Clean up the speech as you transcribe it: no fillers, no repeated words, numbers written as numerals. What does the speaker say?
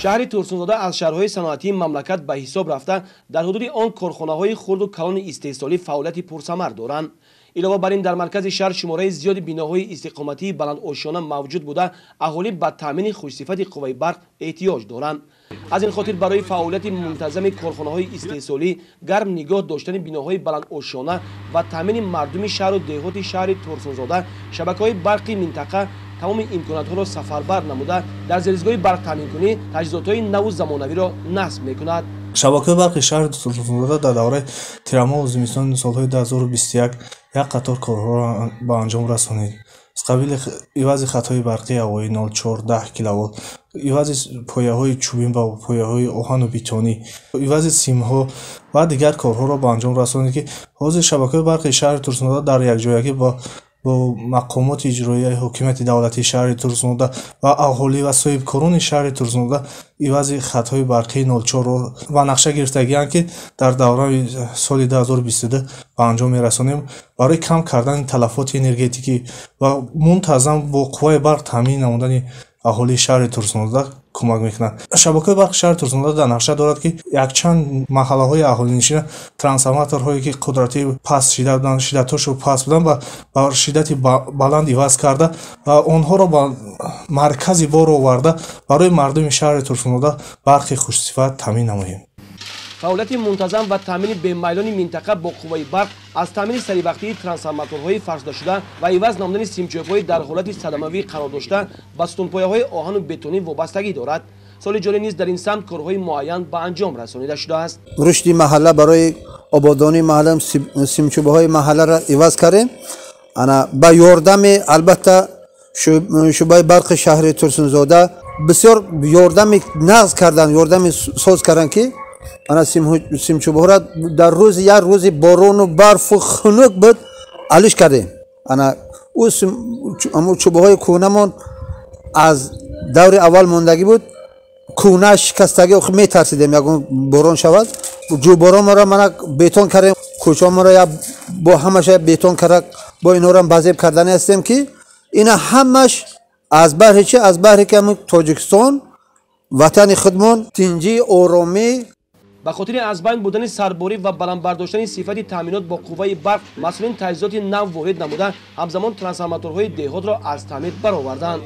Шаҳри Турсунзода аз шаҳрҳои саноатии мамлакат ба ҳисоб рафта, дар ҳудуди он корхонаҳои хурду калони истеҳсолӣ фаъолияти пурсамар доранд. Илова бар ин, дар маркази шаҳр шумораи зиёди биноҳои истиқоматии баландошёна мавҷуд буда, аҳолӣ ба таъмини хушсифати қувваи барқ эҳтиёҷ доранд. Аз ин хотир барои фаъолияти мунтазами корхонаҳои истеҳсолӣ, гарм нигоҳ доштани биноҳои баландошёна ва таъмини мардуми шаҳру деҳоти шаҳри Турсунзода, шабакаҳои барқи минтақа тамоми имкониятҳоро сафарбар намуда, дар зеризгоҳи барқтаъминкунӣ таҷҳизотҳои наву замонавиро насб мекунад. Шабакаҳои барқи шаҳри Турсунзода дар давраи тирамоҳу зимистони солҳои 2021 як қатор корҳоро ба анҷом расонид. Аз қабили ивази хатҳои барқии ҳавоӣ 0,4 киловолт, ивази пояҳои чӯбин ва пояҳои оҳану бетонӣ, ивази симҳо ва дигар корҳоро ба анҷом расонид, ки ҳозир шабакаҳои барқи шаҳри Турсунзода дар якҷоягӣ бо мақомоти иҷроияи ҳокимияти давлатии шаҳри Турсунзода ва аҳолӣ ва соҳибкорони шаҳри Турсунзода ивази хатҳои барқии 0,4-ро ба нақша гирифтагианд, ки дар давраи соли 2022 ба анҷом мерасонем, барои кам кардани талафоти энергетикӣ ва мунтазам бо қувваи барқ таъмин намудани аҳолии шаҳри Турсунзода кӯмак мекунад. Шабакаҳои барқи шаҳри Турсунзода дар нақша дорад, ки якчанд маҳаллаҳои аҳолинишина трансформаторҳое, ки қудрати паст шида буданд, шиддатҳошо паст буданд, ба шиддати баланд иваз карда ва онҳоро ба маркази бор оварда барои мардуми шаҳри Турсунзода барқи хушсифат таъмин намоем. Фаъолияти мунтазам ва таъмини бемайлони минтақа бо қувваи барқ аз таъмини саривақтии трансформаторҳои фарсудашуда ва иваз намудани симчӯбҳои дар ҳолати садамавӣ қарор дошта ба сутунпояҳои оҳану бетонӣ вобастагӣ дорад. Соли ҷорӣ низ дар ин самт корҳои муайян ба анҷом расонида шудааст. Рушди маҳалла барои ободонии маҳалла симчӯбҳои маҳалларо иваз кардем. Ана ба ёрдами албатта шӯъбаи барқи шаҳри Турсунзода бисёр ёрдами нағз кардан, ёрдами соз кардан, ки ана симчӯбҳоро дар рӯзи як рӯзи борону барфу хунук буд алиш кардем. Ана ӯ чӯбҳои кӯҳнамон аз даври аввал мондагӣ буд, кӯҳна шикастагӣ, метарсидем ягон борон шавад. Ҷӯборонро мана бетон кардем, кӯчаҳомонро бо ҳамаша бетон карда, бо инҳоро базеб кардани ҳастем, ки ина ҳамаш аз баҳри чи? Аз баҳре ки ҳамин Тоҷикистон ватани худмон тинҷӣ, оромӣ. Ба хотири аз байн бурдани сарборӣ ва баланд бардоштани сифати таъминот бо қувваи барқ, масъулин таҷҳизоти нав ворид намуда, ҳамзамон трансформаторҳои деҳотро аз таъмир бароварданд.